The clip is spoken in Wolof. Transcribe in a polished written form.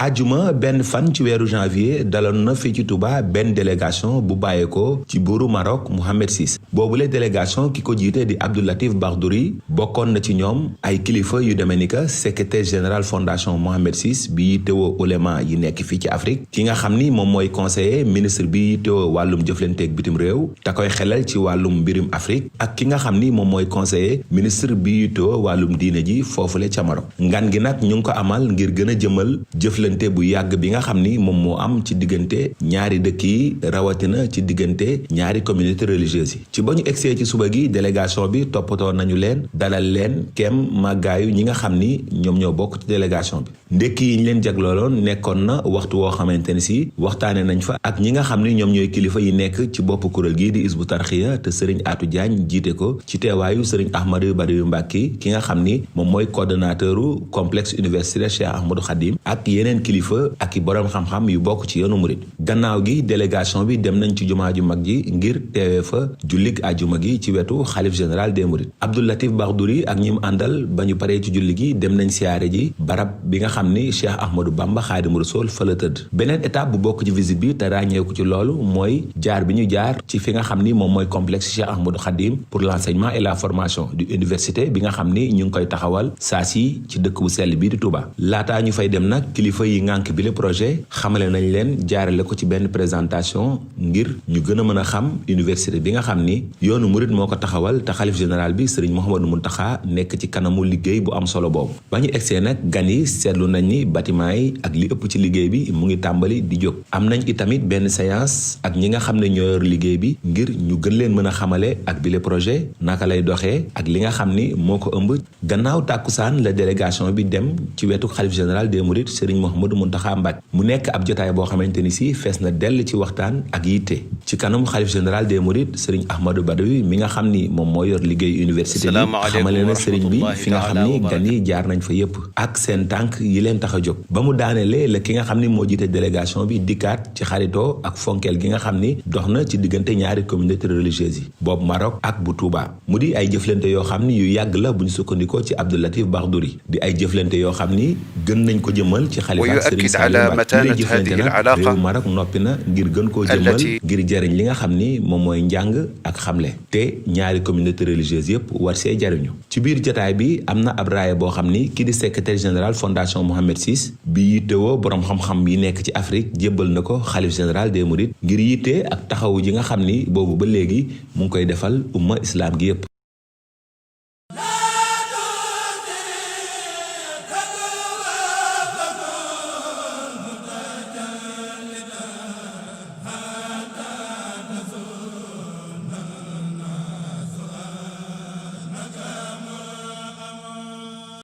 ajuma benn fan ci weeru janvier daloon na fii ci Touba benn délégation bu bàyyeekoo ci buuru Maroc Mohammed VI boobule délégation ki ko jiite di Abdou Latif Bardouri bokkoon na ci ñoom ay kilifa yu demee ni que secrétaire général fondation Mohammed VI bi yittewoo ulema yi nekk fii ci Afrique ki nga xam ni moom mooy conseiller ministre bi yittewoo wàllum jëflanteeg bitim réew te koy xelal ci wàllum mbirum Afrique ak ki nga xam ni moom mooy conseiller ministre bi yittewoo wàllum diine ji foofule ca Maroc ngan gi nag ñu ngi ko amal ngir gën a jëmal jëflante bu yàgg bi nga xam ni moom moo am ci diggante ñaari dëkk yi rawatina ci diggante ñaari communauté religieuse yi ci ba ñu egsee ci suba gi délégation bi toppatoo nañu leen dalal leen kem màggaayu ñi nga xam ni ñoom ñoo bokk ci délégation bi ndekki yi ñu leen jaglooloon nekkoon na waxtu woo xamante ni si waxtaane nañ fa ak ñi nga xam ni ñoom ñooy kilifa yi nekk ci bopp kuréel gii di Hizbut Tarqiyyah te Serigne Atou Diagne jiite ko ci teewaayu Serigne Ahmadou Badawi Mbacké ki nga xam ni moom mooy coordonnateuru complexe universitaire Cheikh Ahmadou Khadim ak yeneen kilifa ak i boroom xam-xam yu bokk ci yoonu murid gannaaw gi délégation bi dem nañ ci jumaa ju mag ji ngir teewee fa jullig àjjuma gi ci wetu xalif général des mourides Abdou Latif Bardouri ak ñi mu àndal ba ñu paree ci julli gi dem nañ siyaare ji barab bi nga xam ni Cheikh Ahmadou Bamba Xaadimu Rasuul fa la tëdd beneen étape bu bokk ci visite bi te ràññeeku ci loolu mooy jaar bi ñu jaar ci fi nga xam ni moom mooy complexe Cheikh Ahmadou Khadim pour l'enseignement et la formation du université bi nga xam ni ñu ngi koy taxawal saa si ci dëkk bu sell bii di Touba laataa ñu fay dem nag kilifa yi ngànk bi le projet xamale nañ leen jaarale ko ci benn présentation ngir ñu gën a mën a xam université bi nga xam ni yoonu murid moo ko taxawal te xalif général bi Serigne Mouhamadou Mountakha nekk ci kanamu liggéey bu am solo boobu ba ñu egsee nag gan yi seetlu nañ ni bâtiment yi ak li ëpp ci liggéey bi mu ngi tàmbali di jóg am nañ itamit benn séance ak ñi nga xam ne ñoo yor liggéey bi ngir ñu gën leen mën a xamale ak bile projet naka lay doxee ak li nga xam ni moo ko ëmb gannaaw tàkkusaan la délégation bi dem ci wetu xalif général des mourides Serigne Mouhamadou Mountakha Mbacké mu nekk ab jotaay boo xamante ni si fees na dell ci waxtaan ak yitte ci kanam xalif général des mourides Serigne Ahmadou Badawi mi nga xam ni moom moo yor liggéey université bi xamale na Serigne bi fi nga xam ni gan yi jaar nañ fa yépp ak seen tànk yi leen tax a jóg ba mu daanelee la ki nga xam ni moo jiite délégation bi dikkaat ci xaritoo ak fonkeel gi nga xam ni dox na ci diggante ñaari communauté religieuse yi boobu Maroc ak bu Touba mu di ay jëflante yoo xam ni yu yàgg la bu ñu sukkandikoo ci Abdou Latif Bardouri di ay jëflante yoo xam ni gën nañ ko jëmal ci xalifa Serigne Saliou Mbacké li jëflante nag réew Maroc noppi na ngir gën koo jëmal ngir jariñ li nga xam ni moom mooy njàng ak xamle te ñaari communauté religieuse yépp war see jariñu ci biir jotaay bi am na ab raaya boo xam ni ki di secrétaire général fondation Mohammed VI bi yittewoo boroom xam-xam yi nekk ci Afrique jébbal na ko xalif général des mourides ngir yitte ak taxawu ji nga xam ni boobu ba léegi mu ngi koy defal umma islam gi yépp